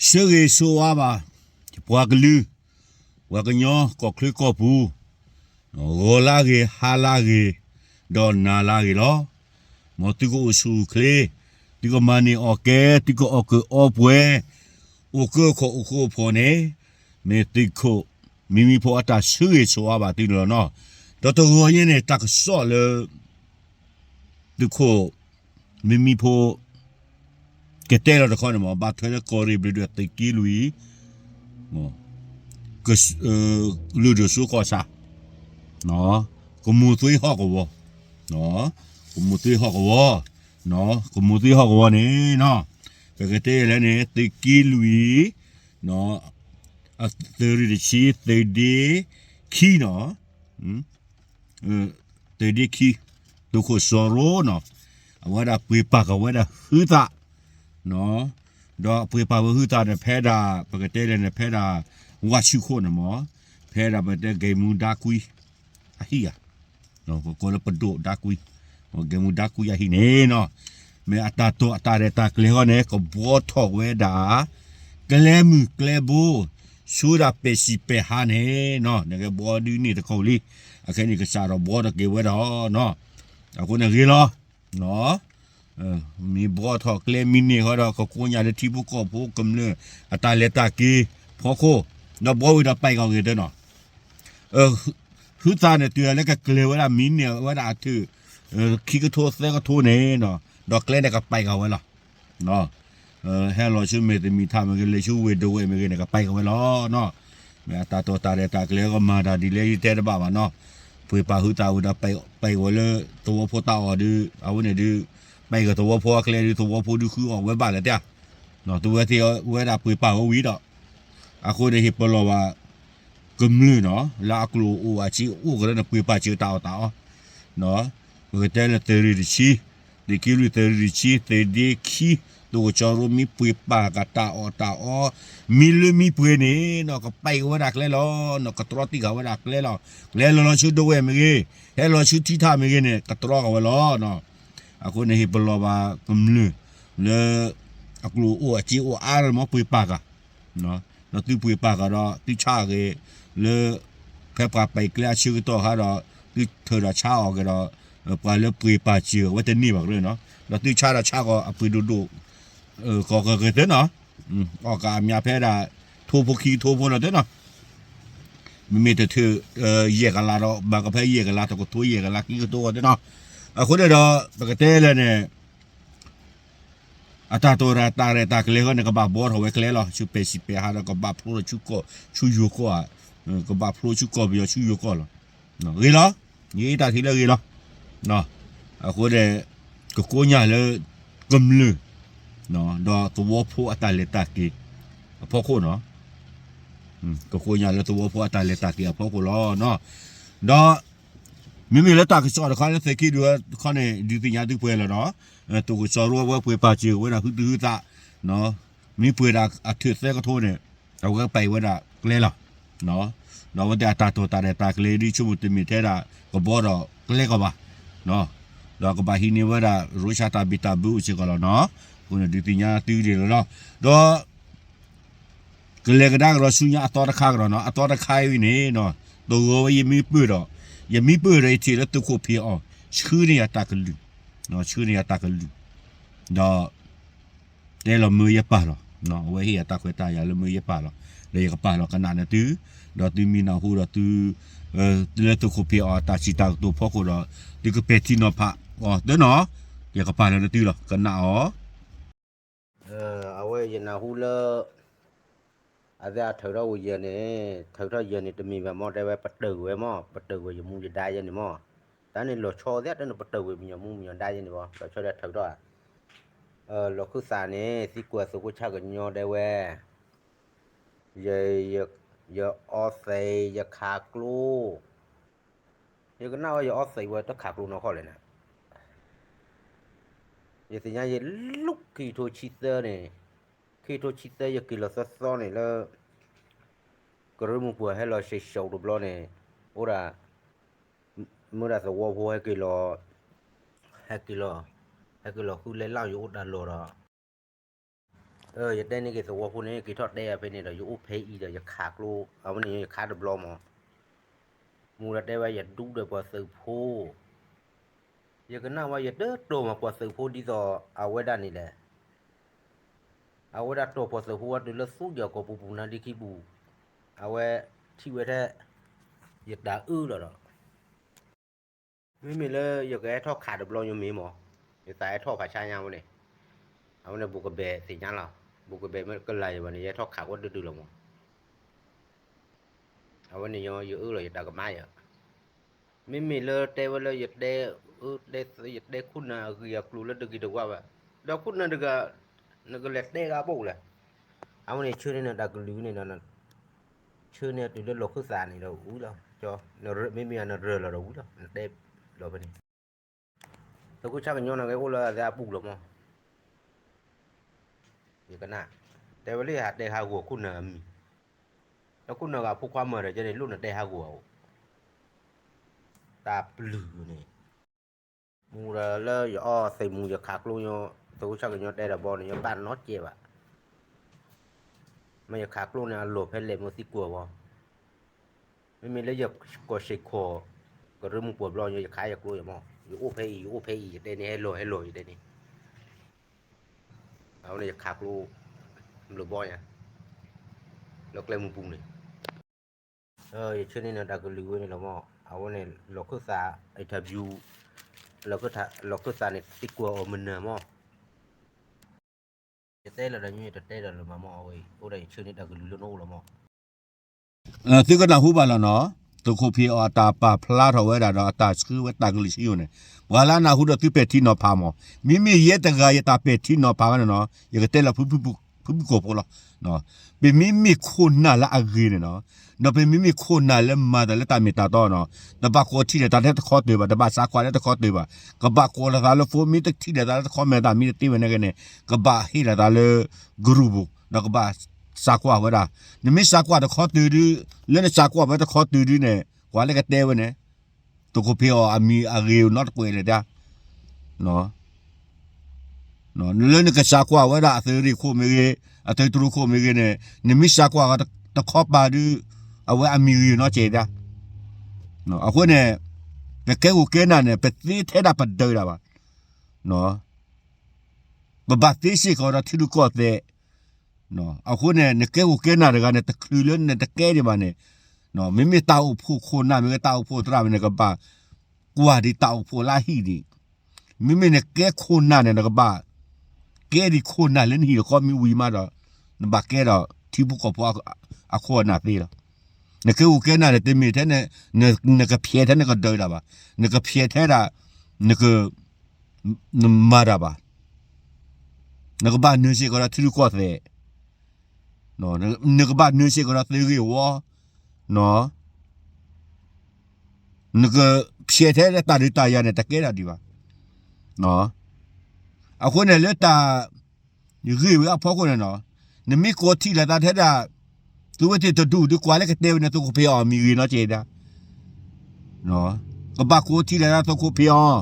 ဆၢဂ့ၤဆၢဝါဘၣ် ယပှၤကလုာ် ပှၤကညီကီၢ်ချၢကီၢ်ပူၤ, ဂီၤလၢဂ့ၤ ဟါလၢဂ့ၤ ဒီးနၤလၢဂ့ၤလီၤ. မ်သုကအိၣ်ဆူၣ်အိၣ်ချ့, သုကမၤန့ၢ်အီၣ်ကဲ, သုကအီၣ်ကၢအီပှဲၤ, အိၣ်ကၢခိၣ်အိၣ်ဃူအိၣ်ဖိးန့ၣ်, မ့ၢ်သုးခိၣ်မံမံဖိအတၢ်ဆၢဂ့ၤဆၢဝါဘၣ်သုန့ၣ်လီၤနီၤ. ဒီးတဂီၤညါန့ၣ် တၢ်ကစီၣ်လၢ သုးခိၣ်မံမံဖိ ကတဲလီၤတခီန့ၣ်မ့ၢ် ဘၣ်ထွဲလၢကီၢ်ရ့ၣ်ဘျုးဒိၣ်သုးက့လွံၢ် ကလုာ်ဒိၣ်စိကီၢ်ဆၣ် ကမူၢ်သွ့ဟီၣ်ကဝီၤ, ကမူၢ်သွ့ဟီၣ်ကဝီၤ, ကမူၢ်သွ့ဟီၣ်ကဝီၤန့ၣ်နီၤ, ပကတဲလဲၣ်န့ၣ် သုးက့လွံၢ် သုးရ့ၣ်တဆံ သုးဒ့ခံနီၤ သုးဒ့ခံ သုးခိၣ်စီၤရိနီၤ, အဝဲဒၣ်ပှ့ၤပာ်ကဝဲဒၣ်ဟုသး, ဒီးပှ့ၤပာ်ဝဲဟုသးန့ၣ် ဖဲဒၣ် ပကတဲလဲၣ်န့ၣ် ဖဲဒၣ် ဝါဆူၣ်ခိၣ်န့ၣ်မ့ၢ် ဖဲဒၣ်ပတဲဂဲၤမူဒါကွံ အဟံၣ်ဧါ, ပကိးလၢပဒိၣ်ဒါကွံ, ဂဲၤမူဒါကွံအဟံၣ်န့ၣ်နီၤ, မ့ၢ်အတၢ်တိာ်အတၢ်ရဲၣ်တၢ်ကျဲၤဃီန့ၣ် ကဘှီထီၣ်ဝဲဒၣ် ကျဲမုၢ်ကျဲဘိ ဆူဒၣ်ပဲာ်ဆံးပဲာ်ဟါန့ၣ်နီၤ, နကဘှီဒုးန့ၢ်တကိးလံ, အခဲန့ၣ်ကစၢ်ဒီးဘှီထီၣ်က့ၤဝဲဒၣ်နီၤ, အဃိန့ၣ်ဂ့ၤလီၤ. မ့ၢ်ဘှီထီၣ်ကျဲမ့ၢ်န့ၢ်ဃီဒီး ကကိးညါလၢထံဖိကီၢ်ဖိကမျၢၢ် အတၢ်လဲၤတၢ်က့ၤဖီခိၣ်, ဒီးဘှီဝံၤဒီးပာ်ကီၤဂ့ၤတနီၤ, ဟုသးန့ၣ်တုၤလၢကကျဲၤဝဲဒၣ်မ့ၢ်န့ၢ်ဝဲဒၣ်အထၢၣ် ခံကထိသၢကထိန့ၣ်နီၤ, ဒီးကျဲန့ၣ်ကပာ်ကီၤဝဲလီၤ. ဟဲလီၤဆူမဲာ်တမံၤထးမ့ၢ်ဂ့ၤ လဲၤဆူဝ့ၢ်ဒဝဲၢ်မ့ၢ်ဂ့ၤန့ၣ် ကပာ်ကီၤဝဲလီၤနီၤ. မ့ၢ်အတၢ်တိာ်တၢ်ရဲၣ်တၢ်ကျဲၤကမၤတၢ်ဒ်လဲၣ်ယတဲတဘၣ်ဘၣ်နီၤ, ပှ့ၤပာ်ဟုသးဝံၤဒီး ပာ်ကီၤဝဲလၢသဝီဖိတၢ်အီၣ်ဒုး အဝဲန့ၣ်ဒုး ပာ်ကီၤသဝီဖိအကျဲဒုး သဝီဖိဒုးဃုအီၣ်ဝဲဘၣ်လဲၣ်တၢ်, သုဝဲသ့ၣ်ဝဲဒၣ်ပှ့ၤပာ်ဝဲဝံၤဒီး အဃိန့ၣ်ဟ့ၣ်ပလီၢ်ဘၣ် ကမျၢၢ်နီၤ လၢအကျိၣ်အိၣ်အစ့အိၣ်ကရၢန့ၣ် ပှ့ၤပာ်စၢၤတၢ်အီၣ်တၢ်အီ, ပကတဲလၢသုးရ့ၣ်တဆံ, သုးက့လွံၢ်သုးရ့ၣ်တဆံ သုးဒ့ခံ သုးခိၣ်စီၤရိမ့ၢ်ပှ့ၤပာ်ကတၢ်အီၣ်တၢ်အီ, မ့ၢ်လၢမ့ၢ်ပှ့ၤန့ၣ်နီၤ ကပာ်ကီၤဝဲဒၣ်ကျဲလီၤနီၤ, ကတြီတံၢ်ဃာ်ဝဲဒၣ်ကျဲလီၤ. ကျဲလီၤလီၤဆူဒဝဲၢ်မ့ၢ်ဂ့ၤ, ဟဲလီၤဆူထံထးမ့ၢ်ဂ့ၤန့ၣ် ကတြီဃာ်ဝဲလီၤနီၤ. အဃိန့ၣ်ဟ့ၣ်ပလီၢ်ဘၣ်ကမျၢၢ် လၢ အကျိၣ်အိၣ်အစ့အိၣ်အါလီၤမ့ၢ်ပှ့ၤပာ်ကၤ ဒီးသုပှ့ၤပာ်ကၤဒီး သုဆါအီၣ်က့ၤ လၢ ဖဲပှၤပာ်ကျဲအဆၢကတီၢ်အခါဒီး သုထုးဒီးဆါအီၣ်က့ၤဒီး ပှၤလၢပှ့ၤပာ်စၢၤအဝဲတန့ၢ်ဘၣ်ကရၢနီၤ, ဒီးသုဆါဒီးဆါကီးအပှ့ၤဒိၣ်ဒိၣ် ကီးကဂ့ၤသ့နီၤ, အီၣ်ကးအမျးဖဲဒၣ် ထိဖိခံကထိဖိနီၤသ့နီၤ, မ့မ့ၢ်တထုး ယဲၢ်ကလးဒီး ဘၣ်ကဖဲယဲၢ်ကလး တကထိယဲၢ်ကလးခံကထိဂီၤသ့နီၤ, အဃိန့ၣ်ဒီး ပကတဲလဲၣ်န့ၣ် အတၢ်တိာ်တၢ်ရဲၣ်တၢ်ကျဲၤဃီန့ၣ် ကဘၣ်ဘှီထီၣ်ဝဲကျဲလီၤ. ဆူပဲာ်ဆံးပဲာ်ဟါဒီး ကဘၣ်ဖျိထီၣ်ဆူကီၢ်ဆူယိၤကီၢ်ဧါ, ကဘၣ်ဖျိဆူကီၢ်ပယီၤဆူယိၤကီၢ်လီၤ. ဂ့ၤလီၤ. ယအံၤတၢ်ထံၣ်လၢဂ့ၤလီၤ. အဃိန့ၣ် ကကိးညါလၢ ကမျၢၢ် ဒီးသဝီဖိအတၢ်လဲၤတၢ်က့ၤအဖီခိၣ်နီၤ, ကကိးညါလၢသဝီဖိအတၢ်လဲၤတၢ်က့ၤအဖီခိၣ်လီၤ. ဒီး မ့မ့ၢ်လၢတၢ်ကစီၣ်တခီလၢသုးက့လွံၢ်တခီန့ၣ် ဒုးသ့ၣ်ညါသုပှဲၤလီၤနီၤ, သုးခိၣ်စီၤရိဝဲပှ့ၤပာ်စၢၤဝဲဒၣ်ဟုသဟုသး, မ့ၢ်ပှ့ၤဒၣ်အထုးသၢကထိန့ၣ် အဝဲပာ်ဝဲဒၣ်ကျဲလီၤ. ဒီးအဝဲသ့ၣ်အတၢ်တိာ်တၢ်ရဲၣ်တၢ်ကျဲၤဒ်ဆိကမိၣ်တမ့ၢ်ထဲဒၣ်ကဘှီဒီးကျဲကီးဘၣ်, ဒီးကဘၣ်ဟံးန့ၢ်ဝဲဒၣ် ရိၣ်ရှၣ်တၢ်ဘံၣ်တၢ်ဘၢအိၣ်စ့ၢ်ကီးလီၤနီၤ, အဃိန့ၣ်ဒုးသ့ၣ်ညါသုဒ်န့ၣ်လီၤ. ဒီး ကလဲၤကဒါကဒီးဆူညါအသီတခါကဒီးနီၤ, အသီတခါအံၤန့ၣ် တဂီၤဝဲယမ့ၢ်ပၢၢ်ဒီး, ယမ့ၢ်ပၢၢ်ဒီးယထံၣ်လၢသုးခိၣ်ဖံးအီၣ် ဆှၢန့ၢ်ယၤတၢ်ကလုၢ်, ဆှၢန့ၢ်ယၤတၢ်ကလုၢ်, ဒီး တဲလီၤမၢယပၢ်လီၤ, အဝဲဟ့ၣ်ယၤတၢ်ခွဲးတၢ်ယာ်လၢမၢယပၢ်လီၤ, ဒီးယကပာ်လီၤကနၣ်န့ၢ်သု, ဒီးသုမ့ၢ်နၢ်ဟူဒီးသု လၢသုးခိၣ်ဖံးအီၣ်အတၢ်စံးတၢ်ကတိၤဖီခိၣ်ဒီး သုကပဲာ်ထံနီၤဖးအီၤသ့နီၤ, ယကပာ်လီၤန့ၢ်သုလီၤ, ကနၣ်အီၤ အဝဲယနၢ်ဟူလၢ အသ့ၣ်အထုးထီၣ်ဝဲယဲၢ်န့ၣ်, ထုးထီၣ်ယဲၢ်န့ၣ် တမ့ၢ်ဘၣ်မ့ၢ် တဲဝဲပတုာ်ဝဲမ့ၢ် ပတုာ်ဝဲယမူယဒါယဲၢ်န့ၣ်မ့ၢ်, တၢ်န့ၣ်လီၤဆီသ့ၣ် တၢ်န့ၣ်ပတုာ်ဝဲပညီမူပညီဒါယဲၢ်န့ၣ်ဘၣ် လီၤဆီဒီးထုးထီၣ်, လီၤခုသးန့ၣ် သံကွၢ်သုးခိၣ်ဆၣ်ကညီတဲဝဲ, ယ ယအီသံး ယခးကျိ ယကနၣ်ဝဲယအီသံးဝဲတခးကျိနီၢ်ကီၢ်လဲၣ်န့ၣ်, ယသ့ၣ်ညါယလူၤခံကထိဆံသၢန့ၣ်, ခံကထိဆံသၢယက့ၤလီၤသီသီန့ၣ်လၢ ကရၢမိၢ်ပှၢ်ဟဲလီၤစံၣ်စိးတဘျီန့ၣ်, အိၣ်ဒၣ် မ့ၢ်ဒၣ်သဝီဖိဟဲက့ၤလီၤ, ဟဲက့ၤလီၤ, ဟဲက့ၤလီၤဃုလဲၤလၢယအိၣ်တၢ်လီၢ်ဒီး ယတဲန့ၢ်က့ၤသဝီဖိန့ၣ် က့ၤထီၣ်တဲအီၤဖဲန့ၣ်ဒီး ယအိၣ်ဖဲအံၤဒီး ယခးကျိ အဝဲန့ၣ်ယခးတဘျီမး, မူဒီးတဲဝဲယဒူဒီးပှၤသုးဖိ, ယကနၣ်ဝဲယတတိၤမးပှၤသုးဖိဒ်သိးအဝဲဒၣ်န့ၣ်လဲၣ်, အဝဲဒၣ်တိၤပှၤသုးဖိဝဲတုၤလၢသူၣ်ကၠီၤကိာ်ပူၤပူၤနါဒ့ခံပူၤ, အဝဲထံၣ်ဝဲထဲ ယတၢ်အၢၣ်လီၤဒီး မ့မ့ၢ်လၢယကဟဲထီၣ်ခးတဘျီညိမ့ၢ်မး, ယသးဟဲထီၣ်ဖးဆါညါဝဲန့ၣ်, အဝဲန့ၣ်ဘူးကဘဲးသ့ၣ်ညါလီၤ, ဘူးကဘဲးမ့ၢ်ကလၤယၤဘၣ်န့ၣ် ယဟဲထီၣ်ခးကွၢ်ဒုၣ်ဒုၣ်လီၤမး, အဝဲန့ၣ်ညီယအၢၣ်လီၤယတၢ်ကမၣ်ယၤ, မ့မ့ၢ်လၢတဲဝဲလၢယတဲ, ယတဲခိၣ်နၢ်အဂ့ၢ်အကျိၤလၢတဂ့ၤတဝါဘၣ်, ဒီးခိၣ်နၢ်တဂၤ, နကလဲၤတဲဂၤဘၣ်လဲၣ်, အဝဲန့ၣ်ဆှၢန့ၢ်နတၢ်ကလုၢ်န့ၣ်ဒီး ဆှၢန့ၢ်တုၤလၢလီၢ်ခၢၣ်သးန့ၣ်ဒီးဝံၤလီၤ, မ့မ့ၢ်နရၢၢ်လီၤဒီးဝံၤလီၤ, နတဲလီၤဖဲန့ၣ်, သုးခိၣ်ဆၣ်ကညီန့ၣ်ကအိၣ်လၢအသးအပူၤလီၤမး, ယကနၣ်, တဲဝဲလၢယဟးတဲဟးဂီၤခိၣ်နၢ်အမံၤ, ဒီးခိၣ်နၢ်ဂၤဖိခွါမၤဒီးကဲန့ၣ် လိၣ်နတဲဟးဂီၤအအိၣ်, တၢ်ပျုၤန့ၣ် မူဒီးလၢယအီၣ်သ့ၣ်မူယခးကျိညီ, သုးခိၣ်ဆၣ်ကညီတဲဒီးဘီန့ၣ် ယဘၣ်နီတစဲးဘၣ်, မ့ၢ်ယခးကျိန့ၣ် အလီၢ်ဖဲလဲၣ်မ့ၢ်သံကွၢ်ဘီ, မ့မ့ၢ်လၢယကီၢ်စ့ၢ်ကီး, ကရၢမိၢ်ပှၢ်ဘျီညီ ယခးယကျိယမး, ယအိၣ်ဖဲအံၤ ယအိၣ်ဖဲအံၤ ယတဲန့ၣ်ဟဲလီၤဟဲလီၤယတဲန့ၣ်, အဝဲန့ၣ်ယခးကျိ, ဘျီဘီညါ, လၢကျဲမုၢ်ပူၤန့ၣ် ယဆှၢန့ၢ်နတၢ်ကလုၢ်ဝဲန့ၣ်လီၤမး, အဝဲန့ၣ်လီၢ်ခၢၣ်သး interview, လီၢ်ခၢၣ်သးန့ၣ် သံကွၢ်အီၤမနုၤမး, ယတဲလီၤဒီးညိ ယတတဲလီၤလၢၤမးမး, အဝဲအံၤ အိၣ်ဒီးယဆှၢန့ၢ်တၢ်ကလုၢ်လၢနအိၣ်လီၤမး, သုကနၢ်ဟူဘၣ်လီၤနီၤ, သုးခိၣ်ဖံးအီၣ်အတၢ်ပာ်ဖျါထီၣ်ဝဲဒၣ်ဒီးအတၢ်ဆှၢဝဲတၢ်ကလုၢ်ဆံးယိာ်န့ၣ်, ပှၤလၢအနၢ်ဟူဒီးသုပဲာ်ထံနီၤဖးမး, မ့မ့ၢ်ယဲတဂၤယတၢ်ပဲာ်ထံနီၤဖးဝဲန့ၣ်နီၤ, ယကတဲလီၤ ဖုဖုကိာ်ဖိလီၤ, ပမ့မ့ၢ်ခိၣ်နၢ်လၢအဂ့ၤန့ၣ်နီၤ, ဒီးပမ့မ့ၢ်ခိၣ်နၢ်လၢမၤတၢ်လၢတၢ်မ့ၢ်တၢ်တီနီၤ, တဘၣ်ကိးထံၣ်လိာ်သးထဲတခီတၢၤဘၣ်, တဘၣ်စးကွၢ်လၢတခီတၢၤဘၣ်, ကဘၣ်ကိးလိာ်သးလၢဖိ, မ့ၢ်တထံၣ်လိာ်သးလၢတခီ မ့ၢ်တၢ်မ့ၢ်တသ့ဝဲန့ၣ်က့န့ၣ်, ကဘၣ်ဟ့ၣ်လိာ်သးလၢ group ပူၤ, ဒီးကဘၣ်စးကွၢ်ဝဲဒၣ်, နမ့ၢ်စးကွၢ်တခီတၢၤဒုး, လၢနစးကွၢ်ဝဲတခီတၢၤဒုးန့ၣ်, ပှၤလၢကတဲဝဲန့ၣ်, သုးခိၣ်ဖံးအီၣ်အမံၤအဂ့ၤနီတကွဲးလဲၣ်ဒၣ် လၢနကစးကွၢ်ဝဲဒၣ်အသုးရ့ၣ်ခိၣ်မ့ၢ်ဂ့ၤ, အသုးတြိၤခိၣ်မ့ၢ်ဂ့ၤန့ၣ်, နမ့ၢ်စးကွၢ်တခီပၤဒုး, အဝဲအမံၤဂ့ၤနီတကဲးဒၣ်. အဃိန့ၣ်, ပကဲဂိၢ်ကဲနၢ်န့ၣ် ပသ့ထဲဒၣ်ပဒၢးဒၣ်ဘၣ်. ပဘၣ်သ့စ့ၢ်ကီးဒီးထံရူၢ်ကီၢ်သဲး. အဃိန့ၣ် နကဲဂိၢ်ကဲနၢ်တဂၤန့ၣ် တချုးလၢနတကဲဒံးဘၣ်န့ၣ်, မ့မ့ၢ်တၢ်အိၣ်ဖှိၣ်ခိၣ်နၢ်မ့ၢ်ဂ့ၤ တၢ်အိၣ်ဖှိၣ်သရၣ်မ့ၢ်ဂ့ၤန့ၣ် ကဘၣ်ကွၢ်ဒံးတၢ်အိၣ်ဖှိၣ်လၢအဟံၣ်ဒံး. မ့မ့ၢ်နကဲခိၣ်နၢ်န့ၣ် နကဘၣ် ကဲဒံးခိၣ်နၢ်လၢနဟံၣ်တခီမ့ၢ်ဝံၤမးဒီး, နဘၣ်ကဲဒီးထံဖိကီၢ်ဖိအခိၣ်အနၢ်သ့လီၤ. နကဲဂိၢ်ကဲနၢ်န့ၣ် တမ့ၢ်ထဲ နကဖျဲးထဲနကဒၢးဒၣ်ဘၣ်. နကဖျဲးထဲဒၣ်, နက နမၤတၢ်ဘၣ်. နကဘၣ်နုာ်စ့ၢ်ကီးဒီးထံရူၢ်ကီၢ်သဲး, နကဘၣ်နုာ်စ့ၢ်ကီးဒီးသုးဂ့ၢ်ဝီ, နကဖျဲးထဲလၢတၢ်ဒုးတၢ်ယၤန့ၣ် တကဲဒၣ်ဒံးဘၣ်. အဃိန့ၣ်လၢတၢ် ဂ့ၢ်ဝဲအဖီခိၣ်န့ၣ်နီၤ, နမ့ၢ်ကိးထံၣ်လိာ်သးထဲဒၣ် သုဝဲသ့ၣ်တဒူၣ်ဒုးကွၢ်လၢကတဲဝဲန့ၣ် သုးခိၣ်ဖံးအီၣ်အမံၤဂ့ၤနီတကဲးဒၣ်. ကဘၣ်ကိးထံၣ်လိာ်သးသုးခိၣ်ဖံးအီၣ်,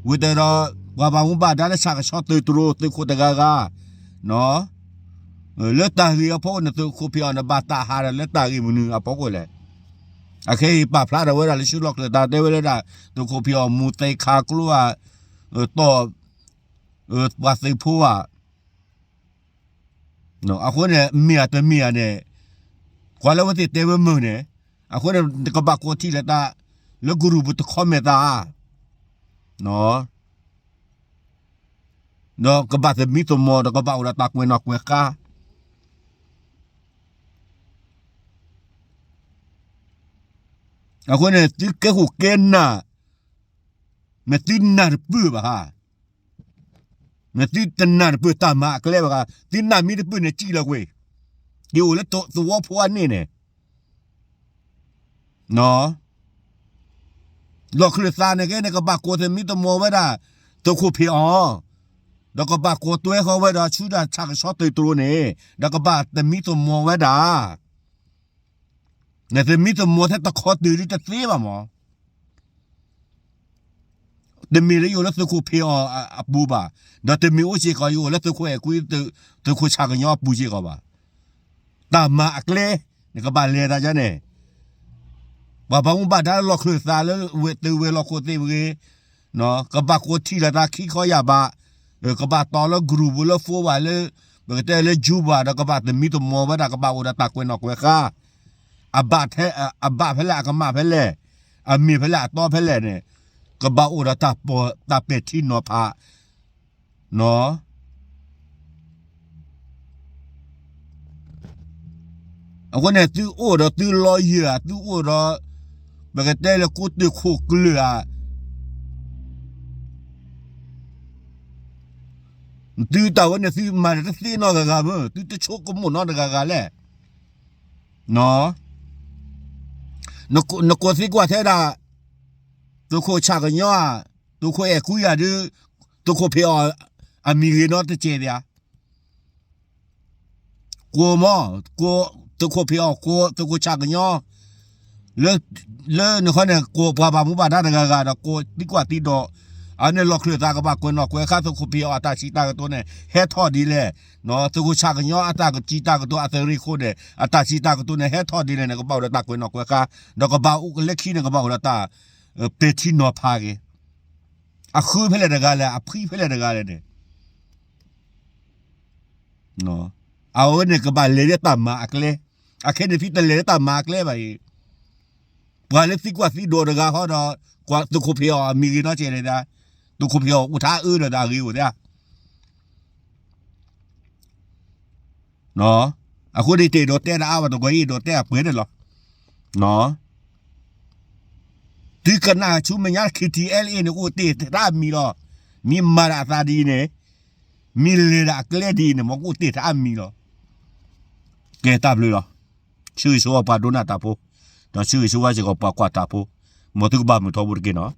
ဝံၤတဒီး ပှၤဘၣ်မူဘၣ်ဒါလၢဆၣ်ကဆီသုးတြိၤသုးခိၣ်တဂၤဂၤ, လၢတၢ်ဂ့ၢ်အဖီခိၣ်န့ၣ် သုးခိၣ်ဖံးအီၣ်န့ၣ် ဘၣ်တၢ်ဟးဒီးလၢတၢ်ဂ့ၢ်မနုၤအဖီခိၣ်လဲၣ်. အခဲအံၤပာ်ဖျါထီၣ်ဝဲဒၣ်လၢဆူလီၢ်ကျၢၢ်တၢ်တဲဝဲလၢဒၣ် သုးခိၣ်ဖံးအီၣ်မူသ့ခးကျိဧါ, တီၢ် ပှၤသုးဖိဧါ. အဃိန့ၣ် မ့ၢ်ဧါတမ့ၢ်ဧါန့ၣ် ကွၢ်လၢဝဲသ့ၣ်တဲဝဲမုာ်န့ၣ်, အဃိန့ၣ် နကဘၣ်ကိးထံၣ်လိာ်သး လၢကရူၢ်ပူၤတခီမဲာ်သးဧါ. ဒီးကဘၣ်သမံသမိး ဒီးကဘၣ်အိၣ်ဒီးတၢ်ကွဲးနီၣ်ကွဲးဃါ. အဃိန့ၣ် သုကဲခိၣ်ကဲနၢ်, မ့ၢ်သုနၢ်တပၢၢ်ဘၣ်ဧါ, မ့ၢ်သုတနၢ်တပၢၢ်တၢ်မၤအကျဲဘၣ်ဧါ, သုနၢ်မ့ၢ်တပၢၢ်န့ၣ် စံၣ်လီၤကွံာ်, က့ၤအိၣ်လၢသဝီဖိအန့ၣ်န့ၣ် လီၢ်ခၢၣ်သးန့ၣ်က့န့ၣ် ကဘၣ်ကိးသမံသမိးဝဲဒၣ် သုးခိၣ်ဖံးအီၣ်, ဒီးကဘၣ်ကိးတွဲဃီဝဲဒီးဆူဒၣ်ဆၣ်ကဆီသုးတြိၤန့ၣ် ဒီးကဘၣ်သမံသမိးဝဲဒၣ်. နသမံသမိးထဲတခီတၢၤဒုးတသ့ဘၣ်မး. တမ့ၢ်လၢယအိၣ်လၢသုးခိၣ်ဖံးအီၣ်အပူၤဘၣ်, ဒီးတမ့ၢ်အိၣ်စ့ၢ်ကီးယအိၣ်လၢသုးခိၣ်အဲၤကွံ သုးခိၣ်ဆၣ်ကညီအပူၤစ့ၢ်ကီးဘၣ်. တၢ်မၤအကျဲ နကဘၣ်လဲၤတၢ်ယါန့ၣ်, ပှၤဘၣ်မူဘၣ်ဒါလီၤချၢၣ်သးလၢဝဲသုးဝဲၤလီၢ်ခိၣ်သ့ၣ်မ့ၢ်ဂ့ၤ, ကဘၣ်ကိးထံၣ်လိာ်သးခံခီယၢ်ဘး, ကဘၣ်တီလၢ group လၢ phone ဘၣ်လၢ ပကတဲလၢ Zoom ဘၣ်ဒီး ကဘၣ်သမံသမိးဝဲဒၣ် ကဘၣ်အိၣ်ဒီးတၢ်ကွဲးနီၣ်ကွဲးဃါ, အဘၣ်ထဲ အဘၣ်ဖဲလဲၣ် အကမၣ်ဖဲလဲၣ်, အမ့ၢ်ဖဲလဲၣ် အတီဖဲလဲၣ်န့ၣ်, ကဘၣ်အိၣ်ဒီးတၢ်ပဲာ်ထံနီၤဖး အဃိန့ၣ် သုအိၣ်ဒီးသု lawyer ဧါ, သုအိၣ်ဒီး ပကတဲလၢကိးတၢ်ခိၣ်ကျၢၢ်ဧါ, သုတၢ်ဝဲန့ၣ် သုမၤတသ့နီတဂၤဂၤမ့ၢ်, သုတဆိကမိၣ်နီတဂၤဂၤလဲၣ်. နကိးသံကွၢ်ထဲဒၣ် သုးခိၣ်ဆၣ်ကညီဧါ, သုးခိၣ်အဲၤကွံဧါဒီး သုးခိၣ်ဖံးအီၣ်အမံၤဂ့ၤနီတစဲးဒၣ်ဧါ. ကိးမး, ကိးသုးခိၣ်ဖံးအီၣ်, ကိးသုးခိၣ်ဆၣ်ကညီ, လၢ လၢနခီန့ၣ် ကိးပှၤဘၣ်မူဘၣ်ဒါတဂၤဂၤဒီး ကိးသံကွၢ်သံဒိး, အန့ၣ်လီၤချၢၣ်သး ကဘၣ်ကွဲးနီၣ်ကွဲးဃါ သုးခိၣ်ဖံးအီၣ်အတၢ်စံးတၢ်ကတိၤန့ၣ် ဟဲထီၣ်ဒ်လဲၣ်, သုးခိၣ်ဆၣ်ကညီအတၢ်စံးတၢ်ကတိၤ အသုးရ့ၣ်ခိၣ်န့ၣ် အတၢ်စံးတၢ်ကတိၤန့ၣ် ဟဲထီၣ်ဒ်လဲၣ်န့ၣ် ကဘၣ်အိၣ်ဒီးတၢ်ကွဲးနီၣ်ကွဲးဃါ, ဒီးကဘၣ်အိၣ်လၢခံန့ၣ် ကဘၣ်အိၣ်ဒီးတၢ်ပဲာ်ထံနီၤဖးက့ၤ အဃုဖဲလဲၣ်တဂၤလဲၣ်, အဖှံဖဲလဲၣ်တဂၤလဲၣ်န့ၣ်, အဝဲန့ၣ်ကဘၣ်လဲၤလၢတၢ်မၤအကျဲ, အခဲန့ၣ်သုတလဲၤလၢတၢ်မၤအကျဲဘၣ်အံၤ, ပှၤလၢသံကွၢ်သံဒိးတဂၤဃီဒီး ကွၢ်သုးခိၣ်ဖံးအီၣ်အမံၤဂ့ၤနီတစဲးဒၣ်, သုးခိၣ်ဖံးအီၣ်အိၣ်ထဲအအၢဒီးတၢ်ဂ့ၤအိၣ်ဒၣ် အဃိန့ၣ် တအဲၣ်ဒိးတဲတၢ်အါဘၣ် တဂီၤအံၤအဲၣ်ဒိးတဲအပှဲၤန့ၣ်လီၤ. သုကနၣ်ဆူမဲာ်ညါ KTLA န့ၣ် ကအိၣ်တ့ၢ်ထဲအမံၤလီၤ. မ့ၢ်မၤဒၣ်အသးဒ်အံၤန့ၣ်, မ့ၢ်လဲၤဒၣ်အကျဲဒ်အံၤန့ၣ် မ်ကအိၣ်တ့ၢ်ထဲအမံၤလီၤ. ကဲတၢ်ဘျုးလီၤ. ဆၢဂ့ၤဆၢဝါပှၤဒိကနၣ်တၢ်ဖိ, ဒီးဆၢဂ့ၤဆၢဝါစ့ၢ်ကီးပှၤကွၢ်တၢ်ဖိ, မ်သုကဘၣ်မုာ်ထီဘိတက့ၢ်နီၤ.